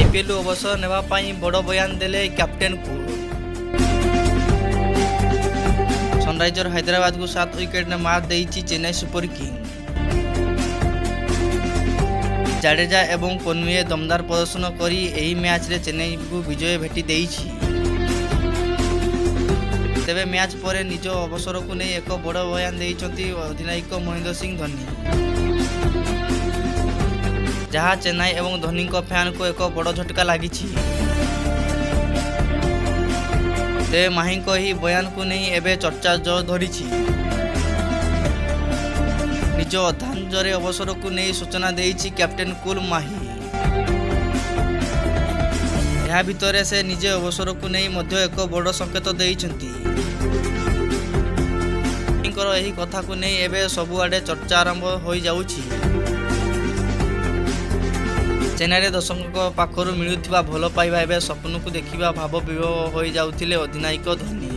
ଆଇପିଏଲ୍ରୁ ଅବସର ନେବା ପାଇଁ ବଡ଼ ବୟାନ ଦେଲେ କ୍ୟାପ୍ଟେନ୍ କୁଲ୍। ସନରାଇଜର ହାଇଦ୍ରାବାଦକୁ 7 ୱିକେଟରେ ମାତ୍ ଦେଇଛି ଚେନ୍ନାଇ ସୁପର କିଙ୍ଗ। ଜାଡେଜା ଏବଂ କନୱେ ଦମଦାର ପ୍ରଦର୍ଶନ କରି ଏହି ମ୍ୟାଚ୍ରେ ଚେନ୍ନାଇକୁ ବିଜୟ ଭେଟି ଦେଇଛି। ତେବେ ମ୍ୟାଚ୍ ପରେ ନିଜ ଅବସରକୁ ନେଇ ଏକ ବଡ଼ ବୟାନ ଦେଇଛନ୍ତି ଅଧିନାୟକ ମହେନ୍ଦ୍ର ସିଂ ଧୋନି, ଯାହା ଚେନ୍ନାଇ ଏବଂ ଧୋନିଙ୍କ ଫ୍ୟାନଙ୍କୁ ଏକ ବଡ଼ ଝଟକା ଲାଗିଛି। ତେବେ ମାହିଙ୍କ ଏହି ବୟାନକୁ ନେଇ ଏବେ ଚର୍ଚ୍ଚା ଜୋର ଧରିଛି। ନିଜ ଅଧାଞ୍ଜରେ ଅବସରକୁ ନେଇ ସୂଚନା ଦେଇଛି କ୍ୟାପ୍ଟେନ୍ କୁଲ୍ ମାହି। ଏହା ଭିତରେ ସେ ନିଜ ଅବସରକୁ ନେଇ ମଧ୍ୟ ଏକ ବଡ଼ ସଂକେତ ଦେଇଛନ୍ତି। ଧୋନିଙ୍କର ଏହି କଥାକୁ ନେଇ ଏବେ ସବୁଆଡ଼େ ଚର୍ଚ୍ଚା ଆରମ୍ଭ ହୋଇଯାଉଛି। ଚେନ୍ନାଇରେ ଦର୍ଶକଙ୍କ ପାଖରୁ ମିଳୁଥିବା ଭଲ ପାଇବା ଏବେ ସ୍ୱପ୍ନକୁ ଦେଖିବା ଭାବ ବିଭୋର ହୋଇଯାଉଥିଲେ ଅଧିନାୟକ ଧୋନି।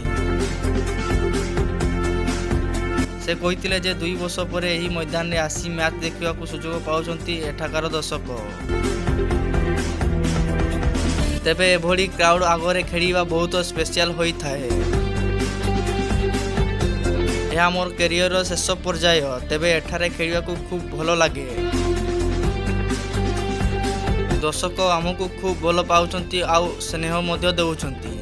ସେ କହିଥିଲେ ଯେ 2 ବର୍ଷ ପରେ ଏହି ମଇଦାନରେ ଆସି ମ୍ୟାଚ୍ ଦେଖିବାକୁ ସୁଯୋଗ ପାଉଛନ୍ତି ଏଠାକାର ଦର୍ଶକ। ତେବେ ଏଭଳି କ୍ରାଉଡ୍ ଆଗରେ ଖେଳିବା ବହୁତ ସ୍ପେଶାଲ ହୋଇଥାଏ। ଏହା ମୋର କ୍ୟାରିୟରର ଶେଷ ପର୍ଯ୍ୟାୟ। ତେବେ ଏଠାରେ ଖେଳିବାକୁ ଖୁବ୍ ଭଲ ଲାଗେ। ଦର୍ଶକ ଆମକୁ ଖୁବ୍ ଭଲ ପାଉଛନ୍ତି ଆଉ ସ୍ନେହ ମଧ୍ୟ ଦେଉଛନ୍ତି।